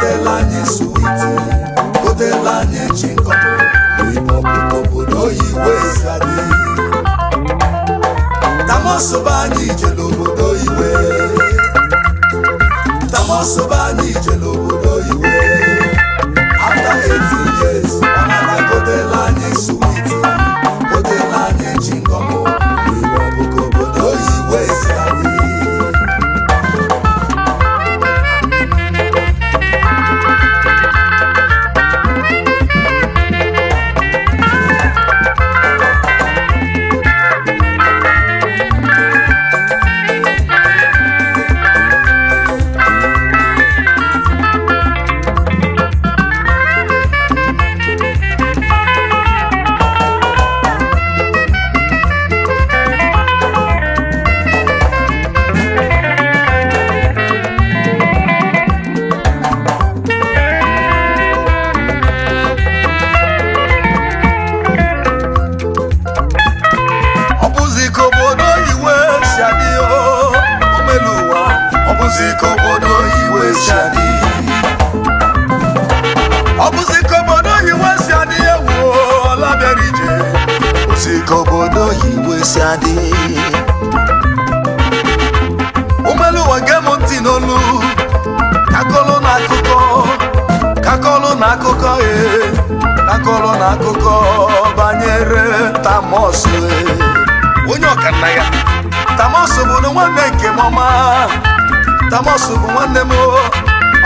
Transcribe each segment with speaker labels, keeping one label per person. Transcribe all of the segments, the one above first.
Speaker 1: gotela anyị sweet, gotela anyị chewing gum. Igbo bụ ka obodo oyibo esi adị. Tamosobe anyị jere obodo oyibo. Tamosobe anyị jere obodo oyibo. After 18 years, ọ na-agotela anyị sweet, gotela anyị chewing gum. Igbo bụ ka obodo oyibo esi adị. Ọ bụzi ka obodo iwe si adị o, omelu ụwa. Ọ bụzi ka obodo iwe si adị. Ọ bụzi ka obodo iwe si adị. Ewu, ọla bịara ije. Bụzi ka obodo iwe si adị. Omelu ụwa, gee m ntị n'olu. Kakọlụ na akụkọ, kakọlụ na akụkọ, ee, kakọlụ na akụkọ banyere Tamos, ee.
Speaker 2: Onye ọkanna ya.
Speaker 1: Tamos bụ na nwanne nke m ọma. Tamos bụ nwanne m o.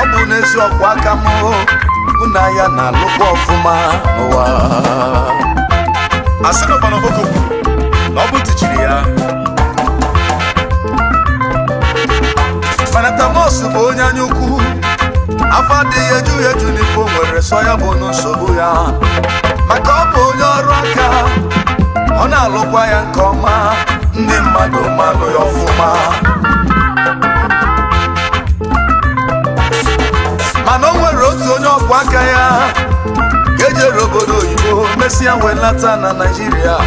Speaker 1: Ọ bụ n'ezi ọkwa aka m o. Mụ na ya na-alụkwa ọfụma n'ụwa.
Speaker 2: Asị na ụkpana okpoko kwuru na ọ bụ tichiri ya.
Speaker 1: Mana Tamos bụ onye anya ukwu. Afọ adịghị eju ya eju n'ife o nwere. Sọ ya bụ nsogbu ya, maka ọ bụ onye ọrụ aka. Ọ na-alụkwa ya nke ọma. Ndị mmadụ malụ ya ọfụma. Mana o nwere otu onye ọkwa aka ya ka ejere obodo oyibo, mesịa wee lata na Naijiria,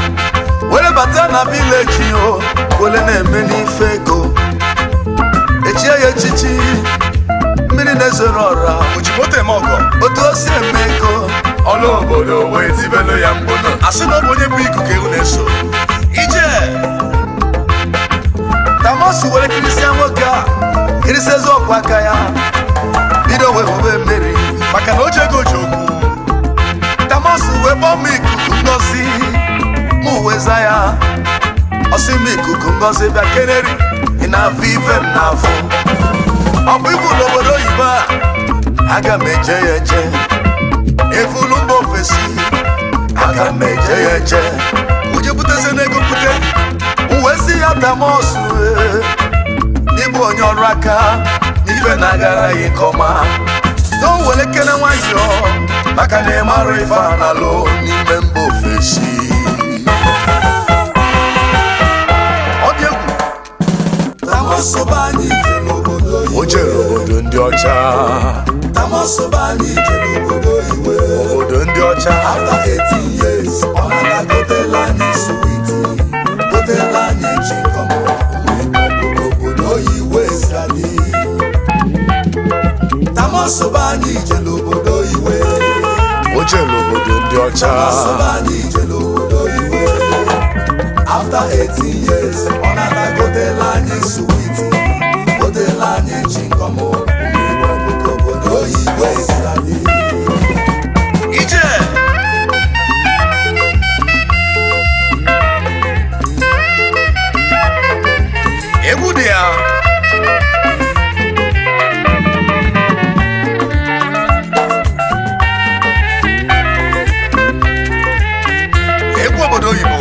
Speaker 1: were bata na village o wele na-eme n'ife ego. Echie ya echichi mmiri na-ezoro ọra.
Speaker 2: O ji moto eme ọgọ.
Speaker 1: Otu o si eme ego,
Speaker 2: ọlụ obodo wee tibelu ya mgbono. Asị na ọ bụ onye bụ ikuku ewu na-eso ije.
Speaker 1: Tamosu were kirisia nwoke a, kirisia ezi ọkwa aka ya, bido wee hụbe mmeri.
Speaker 2: Maka na o ji ego ji okwu.
Speaker 1: Tamosu wee kpọọ m ikuku ngozi. Mụ weza ya. Ọsị m, ikuku ngozi, bịa keneri. Ị na-afụ ife m na-afụ? Ọ bụ ibu n'obodo oyibo a, aga m eje ya eje. Efulu mba ofesi, aga m eje ya eje.
Speaker 2: O je butezie n'ego mbute.
Speaker 1: M wee sị ya, Tamosu, ee, n'ịbụ onye ọrụ aka n'ife na-agara ya nke ọma, na o were kene nwayọọ, maka na ịmara ife a na-alụ n'ime mba ofesi.
Speaker 2: Ọ dị egwu.
Speaker 1: Tamosu bụ anyị jere obodo.
Speaker 2: O jere obodo ndị ọcha.
Speaker 1: Tamosu bụ anyị jere obodo iwe.
Speaker 2: Obodo ndị ọcha.
Speaker 1: After 18 years, ọ na-agotela anyị sweet, gotela anyị chewing gum. Obodo oyibo esi adị. Tamosu bụ anyị jere obodo iwe.
Speaker 2: O jere obodo ndị ọcha.
Speaker 1: Tamosu bụ anyị jere obodo iwe. After 18 years, ọ na-agotela anyị sweet, gotela anyị chewing gum. Obodo oyibo esi adị.
Speaker 2: Ije. Egwu dị ya. Egwu obodo oyibo.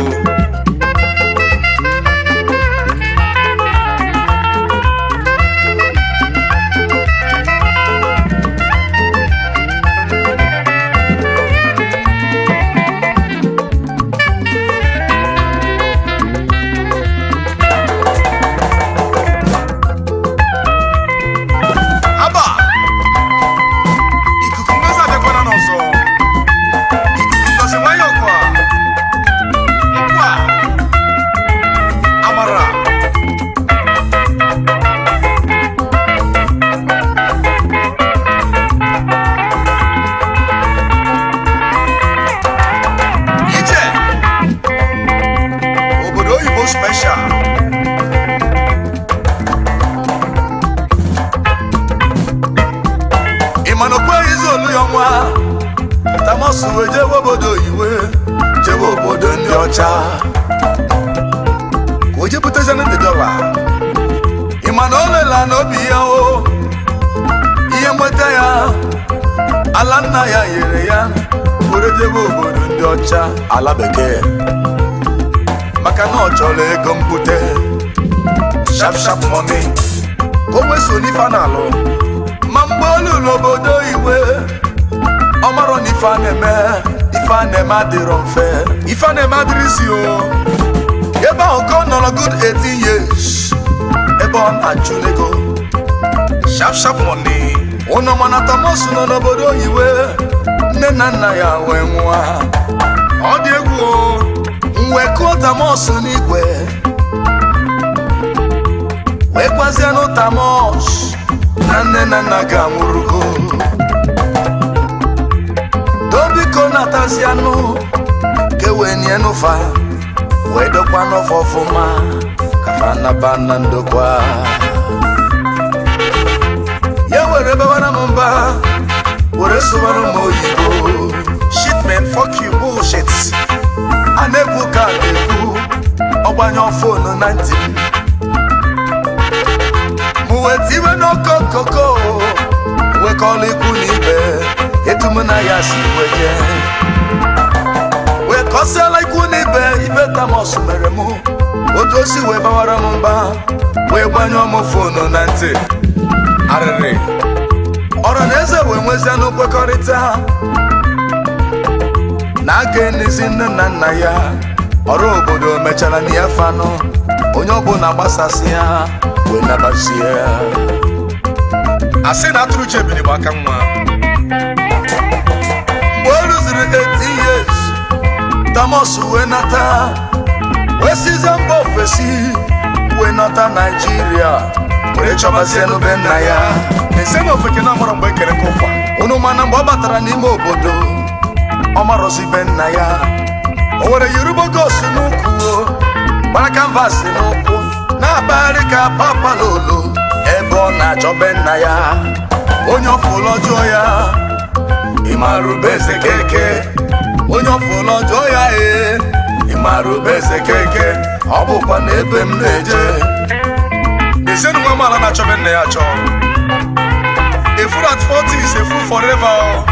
Speaker 1: Thomas wee jebe obodo oyiwe, jebe obodo ndị ọcha, ka o jepụtazianụ ndị dọla. Ị ma na o lela n'obi ya, o ihe nweta ya, ala nna ya nyere ya, were jebe obodo ndị ọcha, ala bekee, maka na ọ chọrọ ego mbute, sharp sharp money, ka o wee so n'ife a na-alụ. Ma mgbe o luru obodo iwe, ọ marọ na ife a na-eme, ife a na-eme adịrọ mfe.
Speaker 2: Ife a na-eme adịrịzi o.
Speaker 1: Ebe ahụ ka ọ nọrọ good 18 years, ebe ọ na-achụ ego
Speaker 2: sharp sharp money.
Speaker 1: Ụnụ mana Thomas nọ n'obodo oyiwe, nne na nna ya wee nwụọ.
Speaker 2: Ọ dị egwu o.
Speaker 1: M wee kụọ Thomas n'igwe, wee gwazienụ Thomas na nne na nna ga-anwụrụgo, dobiko natazianụ ka e wee nienụfa, wee dokwa n'ofe ọfụma, ka fa naba na ndokwa. Ya were bebara m mba, were sụbara m oyibo.
Speaker 2: Shit man, fuck you, bullshit.
Speaker 1: A na-ekwu ka a na-ekwu, ọgbanyụ phone na ntị m, m wee tiwe n'okokoko, wekọla ikwu na ibe etu mụ na ya si wee jee, wee kọsịala ikwu na ibe ibe Thomas mere mụ, otu o si wee bawara m mba, wee gbanyụọ m phone na ntị.
Speaker 2: Arịrị.
Speaker 1: Ọra na eze wee nwezianụ nkwekọrịta na aka enezi nne na nna ya. Ọrụ obodo mechara na ya fanụ, onye ọbụla gbasasị ya wee nabazie ya.
Speaker 2: Asị na atụrụ chebiri bụ aka nwa.
Speaker 1: Mgbe o rụziri 18 years, Thomas wee nata, wee sizie mba ofesi wee nata Naijiria, were chọbazie n'be nna ya.
Speaker 2: Eze na ofeke na amụrụ mgbe e kere ka ụkwa.
Speaker 1: Unu mana mgbe ọ batara n'ime obodo, ọ marọzi be nna ya. O were yoruba gosi n'ukwu, o gbara canvas n'ụkwụ, na-akpagharị ka papalolo ebe ọ na-achọ be nna ya. Onye ọfụlọ jụọ ya, ịmarubeze keke? Onye ọfụlọ jụọ ya, ee, ịmarubeze keke? Ọ bụkwa na ebe m na-eje.
Speaker 2: Eze na nwa amaala na-achọ be nna ya achọ. A fool at 40 is a fool forever o.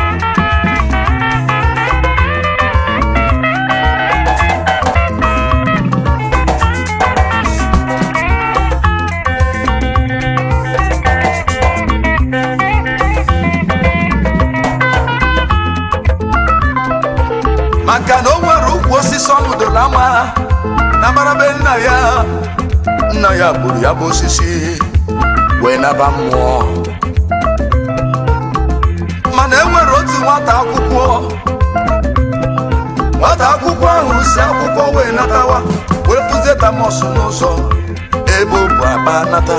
Speaker 1: Maka na o nwere ukwu osisi ọ nụdoro ama na mara be nna ya. Nna ya gburu ya bụ osisi wee naba mmụọ. Mana e nwere otu nwata akwụkwọ. Nwata akwụkwọ ahụ si akwụkwọ wee natawa, wee fụzie Thomas n'ụzọ ebe o bu akpa nata.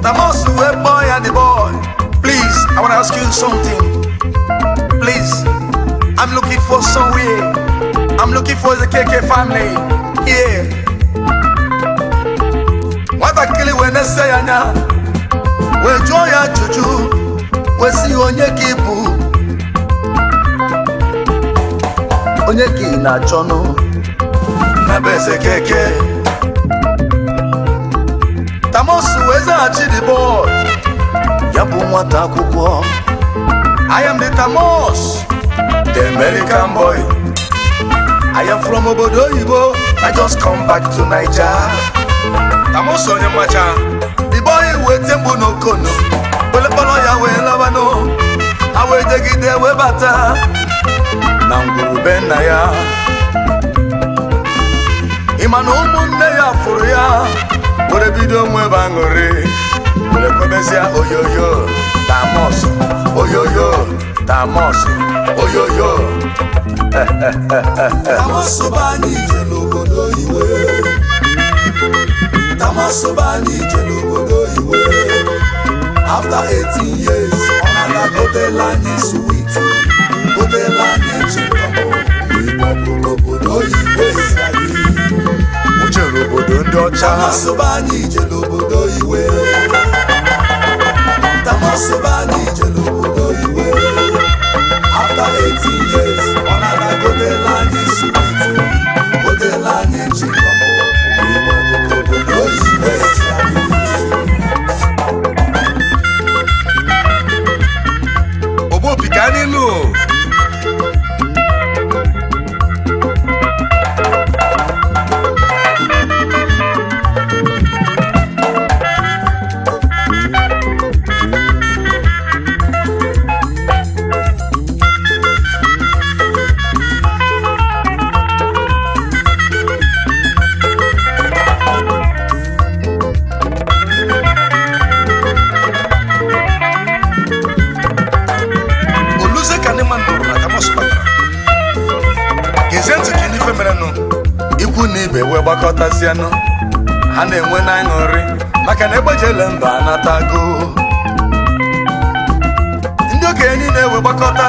Speaker 1: Thomas wee kpọọ ya, "The boy, please, I want to ask you something. Please, I'm looking for somewhere. I'm looking for the KK family here." Nwatakịrị wee na-ese ya anya, wee jụọ ya ajụjụ, wee sị ya, "Onye ka ị bụ? Onye ka ị na-achọnụ na be eze keke?" Thomas wee zaghachi the boy, ya bụ nwata akwụkwọ, "I am the Thomas, the American boy. I am from obodo oyibo. I just come back to Naija."
Speaker 2: Thomas onye mmacha.
Speaker 1: The boy wee tie mkpu n'okono, were kpọrọ ya wee labanụ. Ha wee jegide wee bata na ngwurube nna ya. Ịma na ụmụnne ya fụrụ ya, were bido nwebe aṅụrị, were kwebezie, "Oyoyo Thomas, oyoyo Thomas, oyoyo Thomas." Bụ anyị ije n'obodo iwe. Thomas bụ anyị ije n'obodo iwe. After 18 years, ọ na-agotela anyị sweet, gotela anyị chewing gum. Igbo bụ n'obodo oyibo si adị.
Speaker 2: O jere obodo ndị ọcha.
Speaker 1: Thomas bụ anyị ije n'obodo iwe. Thomas bụ anyị ije n'obodo iwe. After 18 years. gbakọtazianụ, ha na-enwe na aṅụrị maka na egbejele mba anatago. Ndị okenye niile wee gbakọta,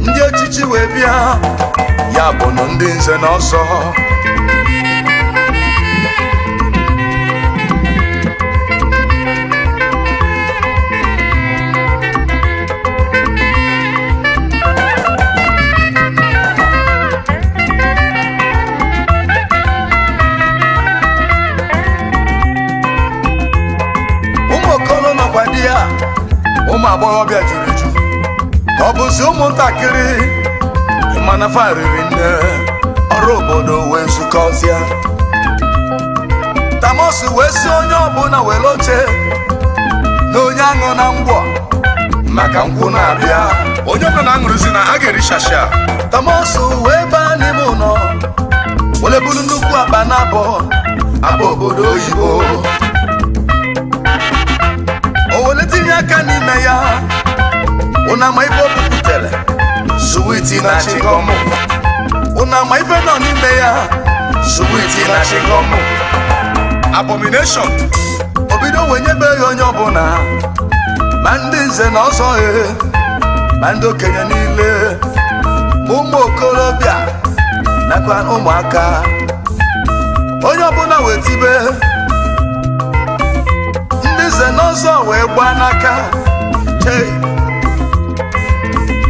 Speaker 1: ndị echichi wee bịa, ya bụ nụ ndị nze na ọzọ. Ụmụ okoro nọkwa di ya, ụmụ agbọghọbịa juru eju, ka ọ bụzi ụmụntakịrị mana fa riri nne. Ọrụ obodo wee zukọzie. Tamosu wee si onye ọbụla were oche na onye aṅụ na ngwọ maka nkwụ na-abịa.
Speaker 2: Onye ọbụla na-aṅụrụzi na a ga-eri shasha.
Speaker 1: Tamosu wee baa n'ime ụlọ, were buru nnukwu akpa na abụọ akpa obodo oyibo, o were tinye aka n'ime ya. Ụna ma ife o buputere, suwiti na chingọmụ. Ụna ma ife nọ n'ime ya, suwiti na chingọmụ.
Speaker 2: Abomination.
Speaker 1: O bido wee nyebe ya onye ọbụla, ma ndị nze na ọzọ, e ma ndị okenye niile, ma ụmụ okorobịa nakwa ụmụaka. Onye ọbụla wee tibe. Ndị nze na ọzọ wee gbaa n'aka. Chei,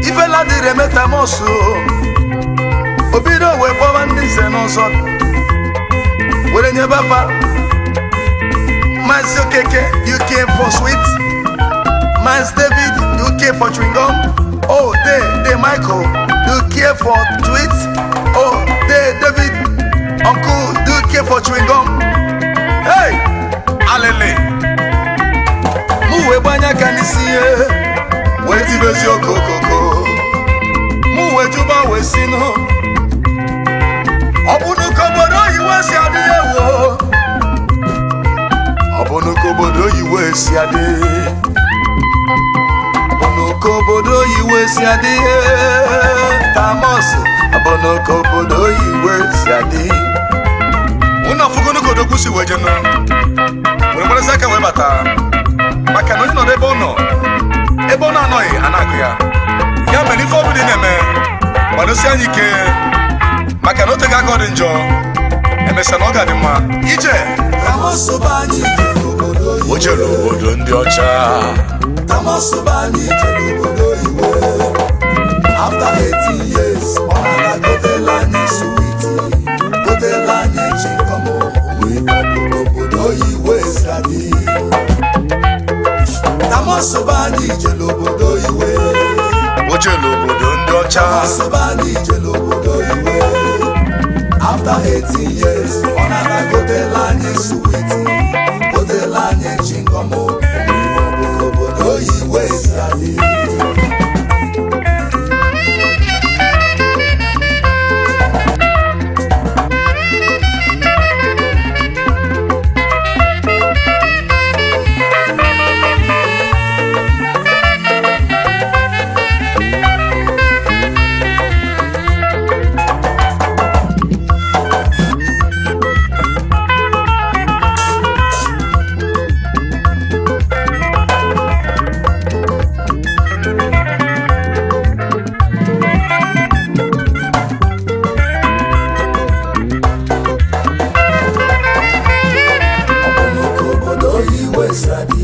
Speaker 1: ifela dịrị eme Tamosu. O bido wee kpọba ndị nze na ọzọ were nyebe afa. Maazị Okeke, you came for sweet. Maazị David, you came for chewing gum. Oh, they Michael, you care for tweet. Oh, they David, uncle, do you care for chewing gum? Hey,
Speaker 2: Alele.
Speaker 1: Mụ wee gbanye aka n'isi ihe wee tibezi okokoko. Mụ wee jụba wee sinụ, ọ bụ n'ụka obodo oyibo si adị ewo? Ọ bụ n'ụka obodo oyibo si adị? Ọ bụ n'ụka obodo oyibo si adị? Tamos, ọ bụ n'ụka obodo oyibo si adị?
Speaker 2: Ụnụ afụgonu ka odogwu si wee jenụ were gbarịsị aka wee bata, maka na onye nọ n'ebe ọ nọ, ebe ọ na-anọghị a na-agụ ya. Ya mere ife ọbụla ị na-eme, gbadosie anyị ike, maka na o teghị aka ọ dị njọ, emesịa na ọ ga-adị mma ije.
Speaker 1: Tamos bụ anyị jere obodo oyibo.
Speaker 2: O jere obodo ndị ọcha.
Speaker 1: Tamos bụ anyị jere obodo oyibo. After 18 years, ọ na-agotela anyị suwiti, gotela anyị chingọm. Obodo oyibo esi adị? Tamos bụ anyị jere obodo oyibo.
Speaker 2: O jere obodo ndị ọcha.
Speaker 1: Tamos bụ anyị jere obodo oyibo. After 18 years, ọ na-agotela anyị suwiti, gotela anyị chingọm. Obodo oyibo esi adị? Obodo oyibo esi adị?